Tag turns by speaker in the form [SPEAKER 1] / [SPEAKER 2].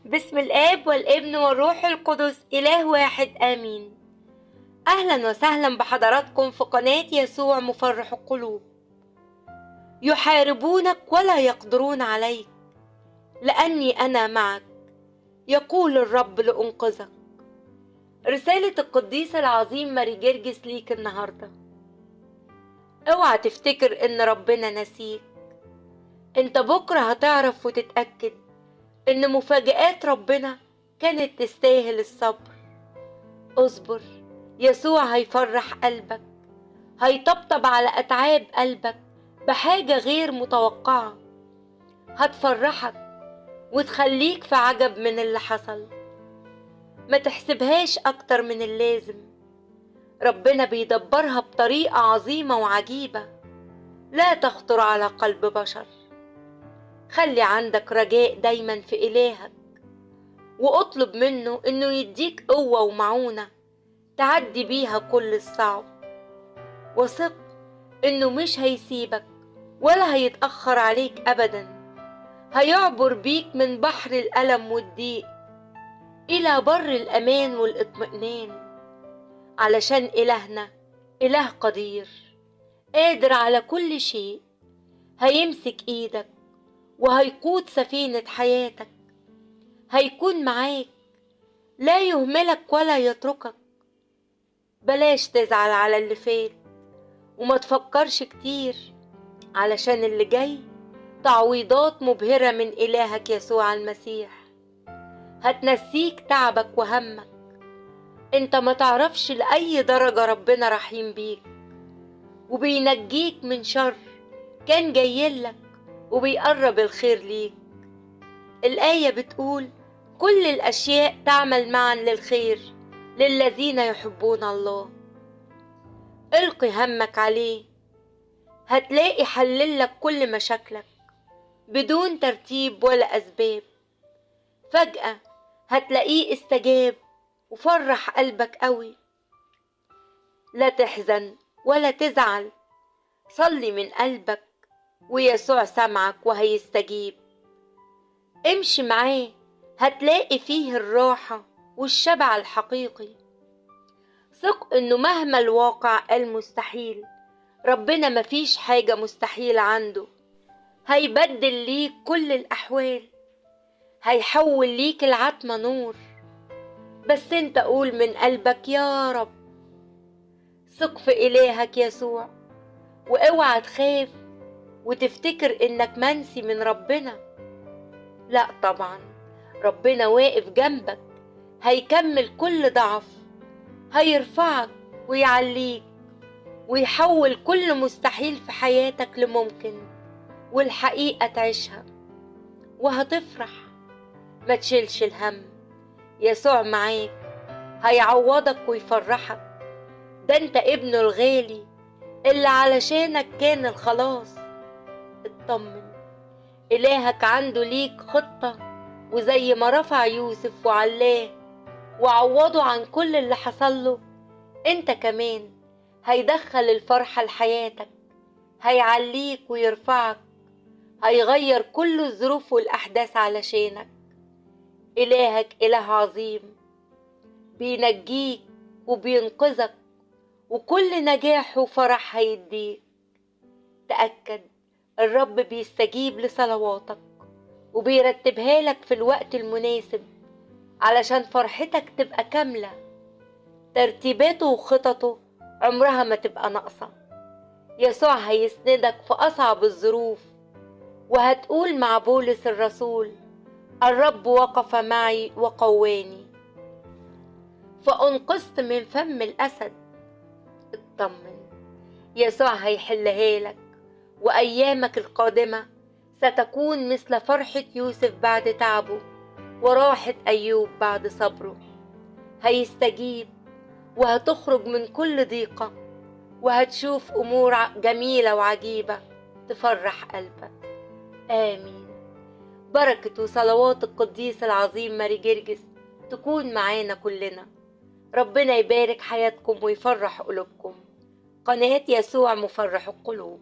[SPEAKER 1] باسم الآب والابن والروح القدس إله واحد آمين. أهلا وسهلا بحضراتكم في قناة يسوع مفرح القلوب. يحاربونك ولا يقدرون عليك، لأني أنا معك، يقول الرب لأنقذك. رسالة القديس العظيم ماري جرجس ليك النهاردة. اوعى تفتكر ان ربنا نسيك. انت بكرة هتعرف وتتأكد ان مفاجآت ربنا كانت تستاهل الصبر. اصبر، يسوع هيفرح قلبك، هيطبطب على أتعاب قلبك بحاجة غير متوقعة هتفرحك وتخليك في عجب من اللي حصل. ما تحسبهاش أكتر من اللازم، ربنا بيدبرها بطريقة عظيمة وعجيبة لا تخطر على قلب بشر. خلي عندك رجاء دايما في إلهك، واطلب منه إنه يديك قوة ومعونة تعدي بيها كل الصعب. وثق إنه مش هيسيبك ولا هيتأخر عليك أبدا، هيعبر بيك من بحر الألم والضيق إلى بر الأمان والاطمئنان، علشان إلهنا إله قدير قادر على كل شيء. هيمسك إيدك وهيقود سفينة حياتك، هيكون معاك، لا يهملك ولا يتركك. بلاش تزعل على اللي فات وما تفكرش كتير، علشان اللي جاي تعويضات مبهرة من إلهك يسوع المسيح هتنسيك تعبك وهمك. انت ما تعرفش لأي درجة ربنا رحيم بيك وبينجيك من شر كان جايلك وبيقرب الخير ليك. الآية بتقول كل الأشياء تعمل معا للخير للذين يحبون الله. القي همك عليه، هتلاقي حللك كل مشاكلك بدون ترتيب ولا أسباب. فجأة هتلاقيه استجاب وفرح قلبك قوي. لا تحزن ولا تزعل، صلي من قلبك ويسوع سمعك وهيستجيب. امشي معاه، هتلاقي فيه الراحة والشبع الحقيقي. ثق انه مهما الواقع المستحيل، ربنا مفيش حاجة مستحيل عنده. هيبدل ليك كل الأحوال، هيحول ليك العتمة نور. بس انت قول من قلبك يا رب. ثق في إلهك يسوع، واوعى تخاف وتفتكر انك منسي من ربنا. لا طبعا، ربنا واقف جنبك، هيكمل كل ضعف، هيرفعك ويعليك ويحول كل مستحيل في حياتك لممكن، والحقيقة تعيشها وهتفرح. ما تشيلش الهم، يسوع معاك، هيعوضك ويفرحك. ده انت ابنه الغالي اللي علشانك كان الخلاص. اطمن، إلهك عنده ليك خطة، وزي ما رفع يوسف وعلاه وعوضه عن كل اللي حصله، انت كمان هيدخل الفرحة لحياتك، هيعليك ويرفعك، هيغير كل الظروف والأحداث علشانك. إلهك إله عظيم، بينجيك وبينقذك، وكل نجاح وفرح هيديك. تأكد الرب بيستجيب لصلواتك وبيرتبها لك في الوقت المناسب علشان فرحتك تبقى كاملة. ترتيباته وخططه عمرها ما تبقى ناقصة. يسوع هيسندك في أصعب الظروف، وهتقول مع بولس الرسول الرب وقف معي وقواني فأنقذت من فم الأسد. اطمن، يسوع هيحلها لك، وأيامك القادمة ستكون مثل فرحة يوسف بعد تعبه وراحة أيوب بعد صبره. هيستجيب وهتخرج من كل ضيقة، وهتشوف أمور جميلة وعجيبة تفرح قلبك. آمين. بركة وصلوات القديس العظيم ماري جرجس تكون معانا كلنا. ربنا يبارك حياتكم ويفرح قلوبكم. قناة يسوع مفرح القلوب.